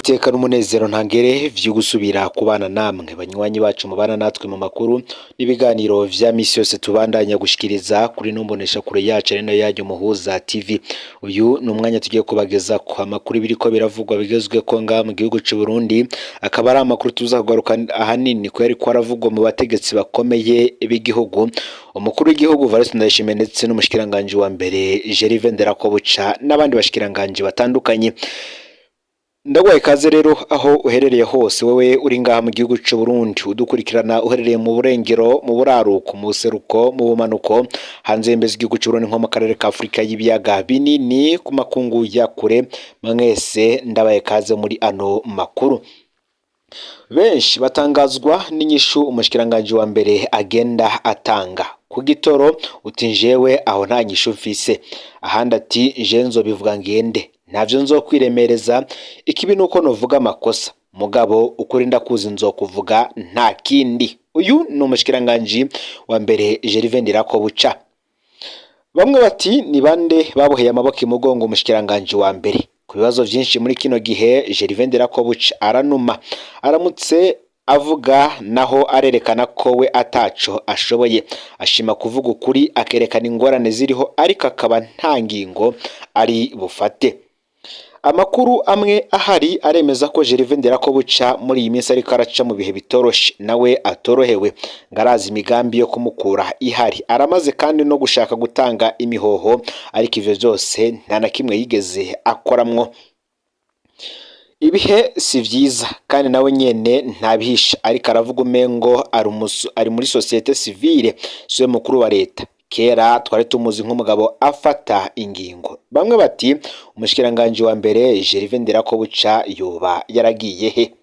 N'iteka n'umunezero ntangere vyo gusubira kubana namwe banywanyi bacu mubana natwe mu makuru n'ibiganiro vya misi yose tubandanya gushikiriza kuri numbonesha kure yacu ari nayo yanyu Muhuza TV. Uyu ni umwanya tugiye kubageza ku amakuru biriko biravugwa bigezweko ngaha mu gihugu c'u Burundi, akaba ari amakuru tuza kugaruka ahanini ko yariko aravugwa mu bategetsi bakomeye b'igihugu, umukuru w'igihugu Evariste Ndayishimiye ndetse n'umushikiranganji wa mbere Gervais Nderakobuca n'abandi bashikiranganji batandukanye. Ndaguhaye ikaze rero aho uherereye hose, wewe uri ngaha mu gihugu c'u Burundi udukurikirana uherereye mu burengero, mu buraruko, mu buseruko, mu bumanuko, hanze y'imbibe z'igihugu c'u Burundi nko mu karere ka Afurika y'ibiyaga binini, ku makungu ya kure, mwese ndabaye ikaze muri ano makuru. Benshi batangazwa n'inyishu umushikiranganji wa mbere agenda atanga ku gitoro, uti njewe aho nta nyishu mfise, ahandi ati nje nzobivuga ngende ntavyo nzokwiremereza, ikibi nuko novuga amakosa mugabo ukuri ndakuzi nzokuvuga nta kindi. Uyu ni umushikiranganji wa mbere Gervais Ndirakobuca. Bamwe bati ni bande baboheye amaboko imugongo umushikiranganji wa mbere ku bibazo vyinshi muri kino gihe? Gervais Ndirakobuca aranuma, aramutse avuga naho arerekana ko we ataco ashoboye, ashima kuvuga ukuri akerekana ingorane ziriho, ariko akaba nta ngingo ari bufate. Amakuru amwe ahari aremeza ko Gervais Nderakobuca muri iyi minsi ariko araca mu bihe bitoroshe, nawe atorohewe, ngo arazi imigambi yo kumukura ihari, aramaze kandi no gushaka gutanga imihoho, ariko ivyo vyose nta na kimwe yigeze akoramwo. Ibihe si vyiza kandi nawe nyene ntabihisha, ariko aravuga umengo ari muri société civile, siwe mukuru wa leta. Kera twari tumuzi nk'umugabo afata ingingo. Bamwe bati umushikiranganji wa mbere Gervais Nderakobuca yoba yaragiye he?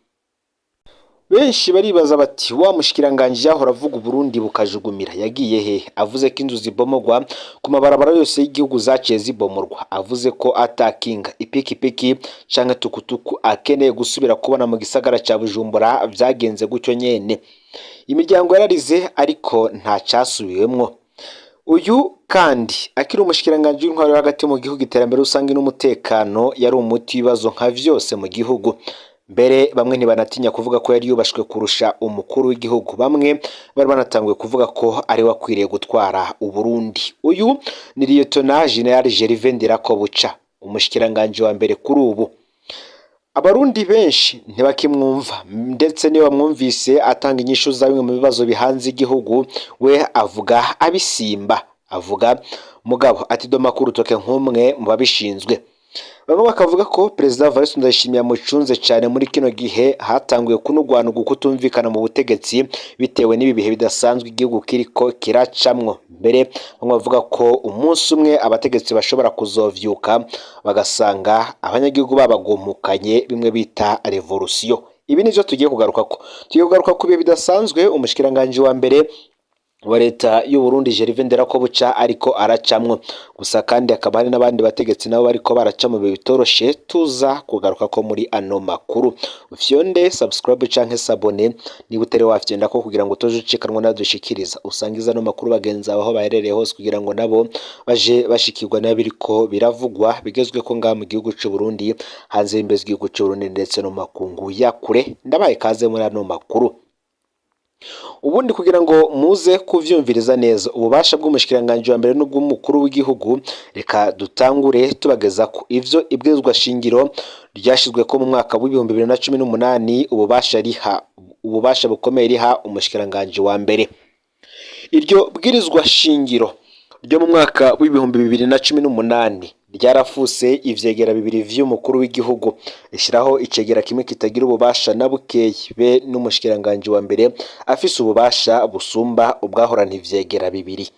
Benshi baribaza bati wa mushikiranganji yahora avuga Uburundi bukajugumira yagiye he? Avuze ko inzu zibomogwa ku mabarabara yose y'igihugu zaciye zibomorwa, avuze ko atakinga, ipikipiki canke tukutuku akeneye gusubira kubona mu gisagara ca Bujumbura, vyagenze gutyo nyene. Imiryango yararize ariko nta casubiwemwo. Uyu kandi akiri umushikiranganji w'intwaro yo hagati mu gihugu, iterambere rusange n'umutekano, yari umuti w'ibibazo nka vyose mu gihugu. Mbere bamwe ntibanatinya kuvuga ko yari yubashwe kurusha umukuru w'igihugu, bamwe bari banatanguye kuvuga ko ari we akwiriye gutwara Uburundi. Uyu ni Lieutenant Général Gervais Ndirakobuca, umushikiranganji wa mbere kuri ubu. Abarundi benshi ntibakimwumva, ndetse niyo bamwumvise atanga inyishu za bimwe mu bibazo bihanze igihugu, we avuga abisimba, avuga mugabo atidoma ku rutoke nk'umwe mu babishinzwe. Bamwe bakavuga ko Perezida Evariste Ndayishimiye amucunze cyane muri kino gihe hatanguye kunugwanugwa ukutumvikana mu butegetsi bitewe n'ibi bihe bidasanzwe igihugu kiriko kiracamwo. Mbere bamwe bavuga ko umunsi umwe abategetsi bashobora kuzovyuka bagasanga abanyagihugu babagumukanye, bimwe bita révolution. Ibi nivyo tugiye kugarukako. Tugiye kugaruka ku bihe bidasanzwe umushikiranganji wa mbere wa leta y'u Burundi Gervais Nderakobuca ariko aracamwo. Gusa kandi hakaba hari n'abandi bategetsi nabo bariko baraca mu bihe bitoroshe tuza kugaruka ko muri ano makuru. Ufyonde subscribe canke s'abonner niba utari wafyonda ko kugira ngo utoje ucikanwa nadushikiriza, usangiza ano makuru bagenzi bawe aho baherereye hose kugira ngo nabo baje bashikirwa n'abiriko biravugwa bigezweko ngaha mu gihugu c'u Burundi, hanze y'imbibe z'igihugu c'u Burundi ndetse no mu makungu ya kure. Ndabaye kaze muri ano makuru. Ubundi kugira ngo muze kuvyumviriza neza ububasha bw'umushikiranganji wa mbere n'ubw'umukuru w'igihugu, reka dutangure tubageza ko ivyo ibwirizwa shingiro ryashizweko mu mwaka w'2018, ububasha riha, ububasha bukomeye riha umushikiranganji wa mbere. Iryo bwirizwa shingiro ryo mu mwaka w'2018 ryarafuse ivyegera bibiri vy'umukuru w'igihugu, rishyiraho icegera kimwe kitagira ububasha na bukeyi be n'umushikiranganji wa mbere afise ububasha busumba ubwahorana ivyegera bibiri.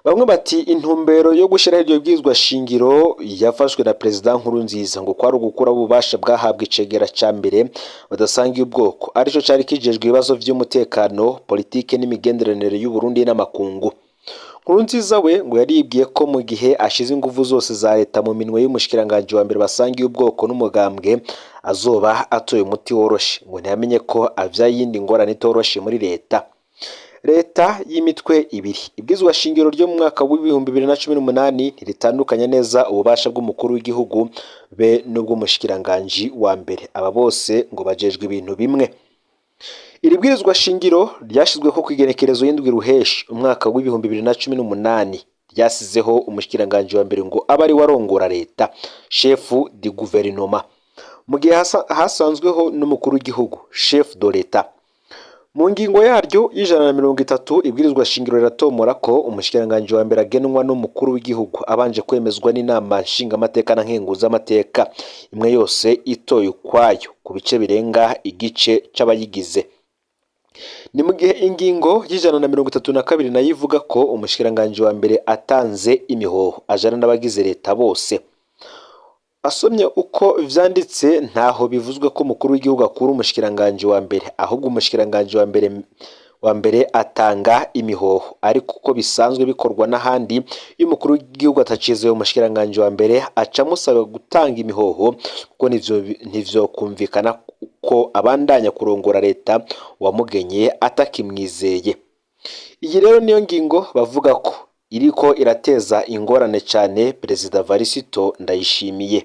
Bamwe bati intumbero yo gushyiraho iryo bwirizwa shingiro yafashwe na Perezida Nkurunziza ngo kwari ugukuraho ububasha bwahabwa icegera ca mbere badasangiye ubwoko, arico cari kijejwe ibibazo vy'umutekano, politike n'imigenderanire y'u Burundi n'amakungu. Nkurunziza we ngo yaribwiye ko mu gihe ashize inguvu zose za leta mu minwe y'umushikiranganji wa mbere basangiye ubwoko n'umugambwe azoba atoye umuti woroshe, ngo ntiyamenye ko avyaye iyindi ngorane itoroshe muri leta. Leta y'imitwe ibiri. Ibwirizwa shingiro ryo mu mwaka w'2018 ntiritandukanya neza ububasha bw'umukuru w'igihugu be n'ubw'umushikiranganji wa mbere. Aba bose ngo bajejwe ibintu bimwe. Iri bwirizwa shingiro ryashyizweho ku igenekerezo y'indwi ruheshi umwaka w'2018, ryasizeho umushikiranganji wa mbere ngo abe ari we arongora leta, chef du gouvernement, mu gihe hasanzweho n'umukuru w'igihugu, chef de l'État. Mu ngingo yaryo y'130, ibwirizwa shingiro riratomora ko umushikiranganji wa mbere agenwa n'umukuru w'igihugu abanje kwemezwa n'inama nshingamateka na nkenguzamateka, imwe yose itoye ukwayo ku bice birenga igice c'abayigize. Ni mu gihe ingingo y'132 nayo ivuga ko umushikiranganji wa mbere atanze imihoho ajana n'abagize leta bose. Asomye uko vyanditse, ntaho bivuzwe ko umukuru w'igihugu akura umushikiranganji wa mbere, ahubwo umushikiranganji wa mbere atanga imihoho. Ariko uko bisanzwe bikorwa n'ahandi, iyo umukuru w'igihugu atacizeye umushikiranganji wa mbere, aca amusaba gutanga imihoho, kuko ntivyokumvikana ko abandanya kurongora leta wamugenye atakimwizeye. Iyi rero niyo ngingo bavuga ko iriko irateza ingorane cane Perezida Varisito Ndayishimiye.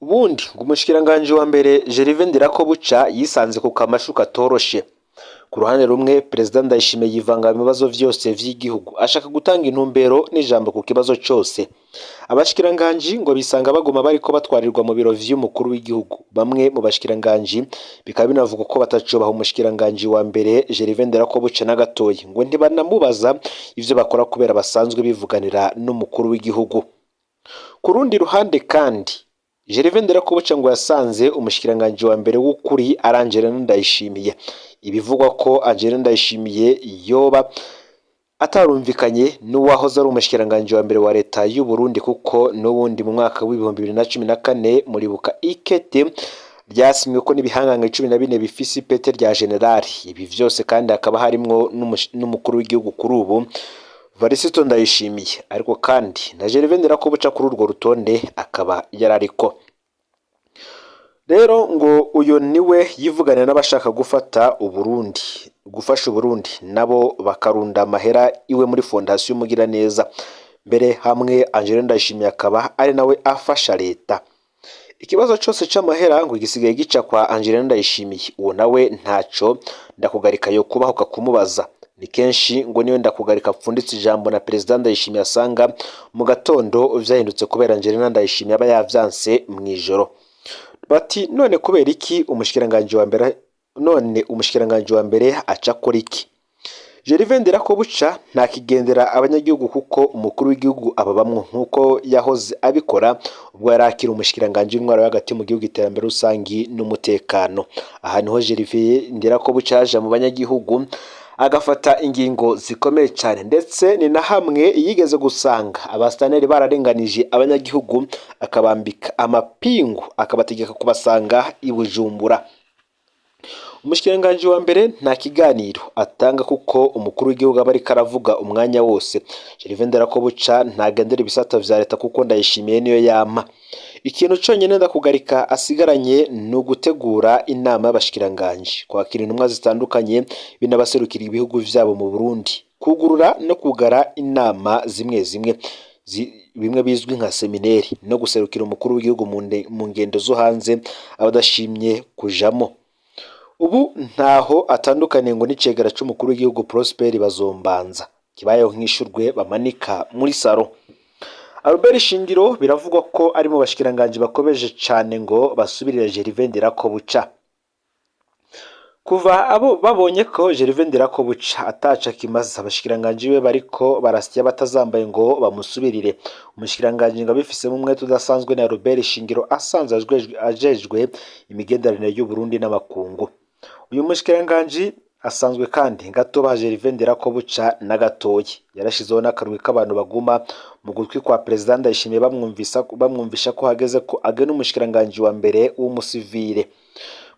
Ubundi ngo umushikiranganji wa mbere Gervais Ndirakobuca yisanze ku kamashu katoroshe. Ku ruhande rumwe, Perezida Ndayishimiye yivanga mu bibazo vyose vy'igihugu, ashaka gutanga intumbero n'ijambo ku kibazo cose. Abashikiranganji ngo bisanga baguma bariko batwarirwa mu biro vy'umukuru w'igihugu. Bamwe mu bashikiranganji bikaba binavugwa ko batacubaha umushikiranganji wa mbere Gervais Ndirakobuca na gatoyi, ngo ntibanamubaza ivyo bakora kubera basanzwe bivuganira n'umukuru w'igihugu. Ku rundi ruhande kandi, Gervais Ndirakobuca ngo yasanze umushikiranganji wa mbere w'ukuri ari Angelina Ndayishimiye. Ibivugwa ko Angelina Ndayishimiye yoba atarumvikanye n'uwahoze ari umushikiranganji wa mbere wa leta y'u Burundi, kuko n'ubundi mu mwaka w'2014 muribuka ikete ryasinywe ko n'ibihangange 14 bifise ipete rya generali. Ibi vyose kandi hakaba harimwo n'umukuru w'igihugu kuri ubu Varisito Ndayishimiye, ariko kandi na Gervais Ndirakobuca kuri urwo rutonde akaba yarariko. Rero ngo uyu niwe yivuganira n'abashaka gufata Uburundi, gufasha Uburundi, nabo bakarunda amahera iwe muri fondasiyo Umugiraneza. Mbere hamwe Angelina Ndayishimiye akaba ari nawe afasha leta. Ikibazo cose c'amahera ngo gisigaye gica kwa Angelina Ndayishimiye. Uwo nawe ntaco Ndakugarika yo kubahuka kumubaza. Ni kenshi ngo niyo Ndakugarika apfunditse ijambo na Perezida Ndayishimiye, asanga mu gatondo vyahindutse kubera Angelina Ndayishimiye aba yavyanse mw'ijoro. Bati none kubera iki umushikiranganji wa mbere, none umushikiranganji wa mbere aca akora iki? Gervais Ndirakobuca ntakigendera abanyagihugu, kuko umukuru w'igihugu ababamwo nk'uko yahoze abikora ubwo yari akiri umushikiranganji w'intwaro yo hagati mu gihugu, iterambere rusangi n'umutekano. Aha niho Gervais Ndirakobuca yaja mu banyagihugu agafata ingingo zikomeye cyane, ndetse ni na hamwe yigeze gusanga abasitaneri bararenganije abanyagihugu, akabambika amapingu, akabategeka kubasanga i Bujumbura. Umushikiranganji wa mbere nta kiganiro atanga kuko umukuru w'igihugu aba ariko aravuga umwanya wose. Gervais Ndirakobuca ntagendera ibisata vya leta kuko Ndayishimiye niyo yama. Ikintu conyene Ndakugarika asigaranye ni ugutegura inama y'abashikiranganji, kwakira intumwa zitandukanye binabaserukira ibihugu vyabo mu Burundi, kugurura no kugara inama zimwe zimwe, bimwe bizwi nka semineri, no guserukira umukuru w'igihugu mu ngendo zo hanze abadashimye kujamo. Ubu ntaho atandukaniye ngo n'icegera c'umukuru w'igihugu Prosper Bazombanza, kibayeho nk'ishurwe bamanika muri saro. Albert Shingiro biravugwa ko ari mu bashikiranganji bakomeje cane ngo basubirire Gervais Ndirakobuca. Kuva abo babonye ko Gervais Ndirakobuca ataca kimaze, abashikiranganji be bariko barasya batazambaye ngo bamusubirire. Umushikiranganji ngo abifisemo umwete udasanzwe na Albert Shingiro, asanzwe ajejwe imigenderanire y'u Burundi n'amakungu. Uyu mushikiranganji asanzwe kandi gatoba Gervais Ndirakobuca na gatoyi. Yarashizeho n'akarwi k'abantu baguma mu gutwi kwa Perezida Ndayishimiye, bamwumvisha ko hageze ko agena umushikiranganji wa mbere w'umusivile.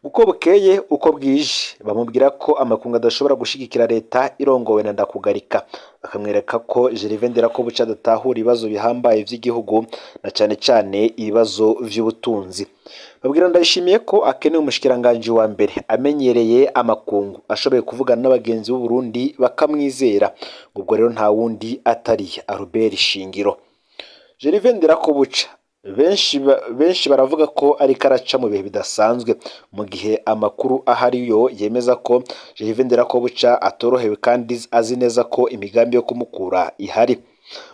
Uko bukeye uko bwije bamubwira ko amakungu adashobora gushigikira leta irongowe na Ndakugarika, bakamwereka ko Gervais Ndirakobuca adatahura ibibazo bihambaye vy'igihugu na cane cane ibibazo vy'ubutunzi. Babwira Ndayishimiye ko akeneye umushikiranganji wa mbere amenyereye amakungu, ashoboye kuvugana n'abagenzi b'u Burundi bakamwizera. Ubwo rero nta wundi atari Albert Shingiro. Gervais Ndirakobuca benshi baravuga ko ariko araca mu bihe bidasanzwe, mu gihe amakuru ahari yo yemeza ko Gervais Ndirakobuca atorohewe kandi azi neza ko imigambi yo kumukura ihari.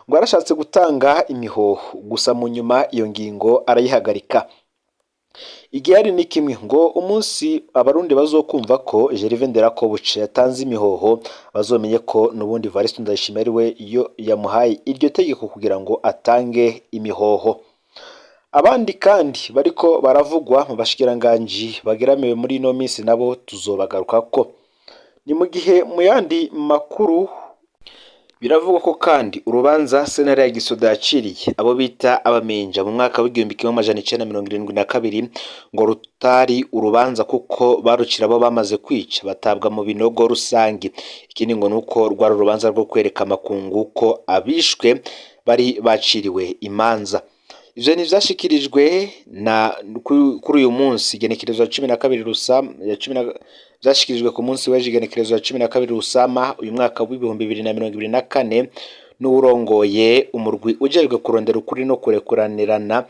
Ngo yarashatse gutanga imihoho, gusa mu nyuma iyo ngingo arayihagarika. Igihari ni kimwe, ngo umunsi abarundi bazokumva ko Gervais Ndirakobuca yatanze imihoho, bazomenye ko n'ubundi Evariste Ndayishimiye ari we yo yamuhaye iryo tegeko kugira ngo atange imihoho. Abandi kandi bariko baravugwa mu bashikiranganji bageramiwe muri ino minsi nabo tuzobagarukako. Ni mu gihe mu yandi makuru biravugwa ko kandi urubanza sentare ya Gisoda yaciriye abo bita abamenja mu mwaka w'1972 ngo rutari urubanza kuko barucira abo bamaze kwica batabwa mu binogo rusangi. Ikindi ngo nuko rwari urubanza rwo kwereka amakungu ko abishwe bari baciriwe imanza. Ivyo ntivyashikirijwe na kuri uyu munsi igenekerezo ya 12 Rusama ya cumi na vyashikirijwe ku munsi w'ejo igenekerezo ya 12 Rusama uyu mwaka w'2024 n'uwurongoye umurwi ujejwe kurondera ukuri no kurekuranirana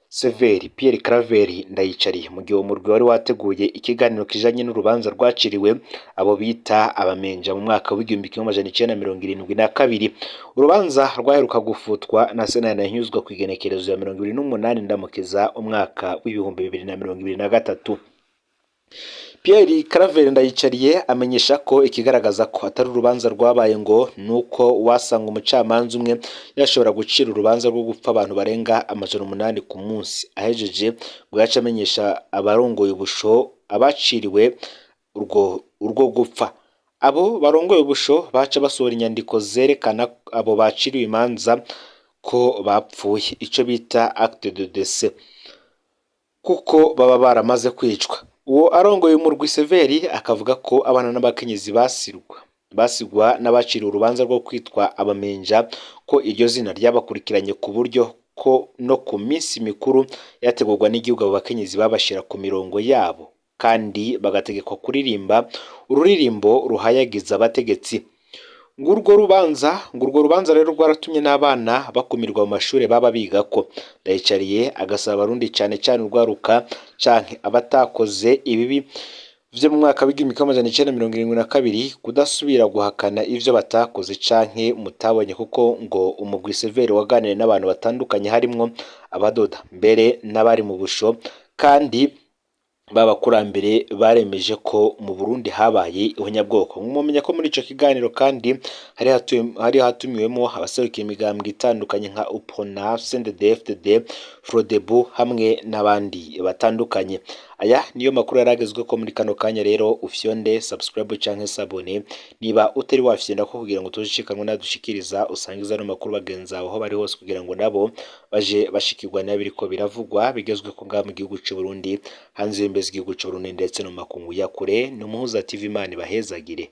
Severi Pierre Claver Ndayicariye, mu gihe uwo murwi wari wateguye ikiganiro kijanye n'urubanza rwaciriwe abo bita abamenja mu mwaka w'1972. Urubanza rwaheruka gufutwa na sentare ntahinyuzwa kw'igenekerezo ya 28 Ndamukiza umwaka w'2023. Pierre Claver Ndayicariye amenyesha ko ikigaragaza ko atari urubanza rwabaye ngo nuko wasanga umucamanza umwe yashobora gucira urubanza rwo gupfa abantu barenga 800 ku munsi. Ahejeje ngo yaca amenyesha abarongoye ubusho abaciriwe urwo gupfa. Abo barongoye ubusho baca basohora inyandiko zerekana abo baciriwe imanza ko bapfuye, ico bita acte de décès, kuko baba baramaze kwicwa. Uwo arongoye umurwi Severi akavuga ko abana n'abakenyezi basigwa n'abaciriwe urubanza rwo kwitwa abamenja, ko iryo zina ryabakurikiranye ku buryo ko no ku minsi mikuru yategurwa n'igihugu abo bakenyezi babashira ku mirongo yabo kandi bagategekwa kuririmba ururirimbo ruhayagiza abategetsi. Ngurwo rubanza rero rwaratumye n'abana bakumirwa mu mashuri baba bigako. Ndayicariye agasaba abarundi cane cane urwaruka canke abatakoze ibibi vyo mu mwaka w'1972 kudasubira guhakana ivyo batakoze canke mutabonye, kuko ngo umugwi Severi waganiriye n'abantu batandukanye harimwo abadoda mbere n'abari mu busho, kandi b'abakurambere baremeje ko mu Burundi habaye ihonyabwoko. Mumenya ko muri ico kiganiro kandi hari hatumiwemo abaserukiye imigambwe itandukanye nka UPRONA, CNDD-FDD, FRODEBU hamwe n'abandi batandukanye. Aya niyo makuru yaragezwe ko muri kano kanya. Rero ufyonde subscribe canke s'abonner niba utari wafyonda ko kugira ngo tuzishikanwe nadushikiriza, usangiza ano makuru bagenzi bawe aho bari hose kugira ngo nabo baje bashikirwa n'abiriko biravugwa bigezwe ko ngaha mu gihugu c'u Burundi, hanze y'imbibe z'igihugu c'u Burundi ndetse no mu makungu ya kure. Ni Umuhuza TV, Imana ibahezagire.